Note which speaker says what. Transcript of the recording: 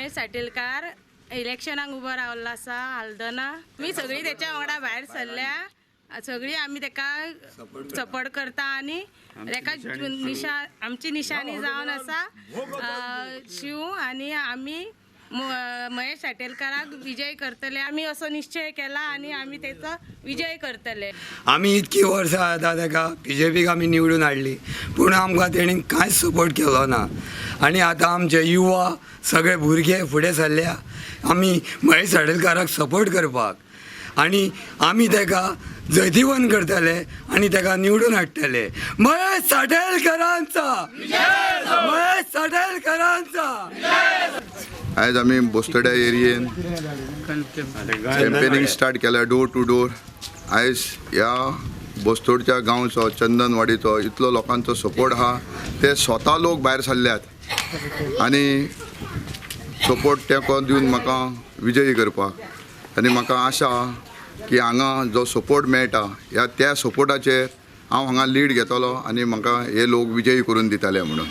Speaker 1: महेश साटेलकार इलेक्शनाक उबो रावल्लो आसा हाल्दना. आमी सगळीं तेच्या वांगडा भायर सरल्या. सगळीं आमी तेका सपोर्ट करता आनी तेका निशा आमची निशाणी जावन आसा शिव आनी आमी महेश साटेलकाराक विजय करतले. आमी असो निश्चय केला आनी आमी तेचो विजय करतले.
Speaker 2: आमी इतकी वर्सां आतां ताका बीजेपीक आमी निवडून हाडली, पूण आमकां तेणी कांयच सपोर्ट केलो ना. आनी आतां आमचे युवा सगळे भुरगे फुडें सरल्या आमी महेश साडेलकाराक सपोर्ट करपाक आनी आमी ताका जैतिवंत करतले आनी ताका निवडून हाडटले. महेश साडेलकरांचा, महेश साडेलकरांचा.
Speaker 3: आयज आमी बोस्तड्या एरियेन कॅम्पेनिंग स्टार्ट केल्या, डोर टू डोर. आयज ह्या बोस्तोडच्या गांवचो, चंदनवाडीचो इतलो लोकांचो सपोर्ट आहा, ते स्वता लोक भायर सरल्यात आनी सपोर्ट तेंको दिवन म्हाका विजयी करपाक. आनी म्हाका आशा आहा की हांगा जो सपोर्ट मेळटा ह्या त्या सपोर्टाचेर हांव हांगा लीड घेतलो आनी म्हाका हे लोक विजयी करून दितले म्हणून.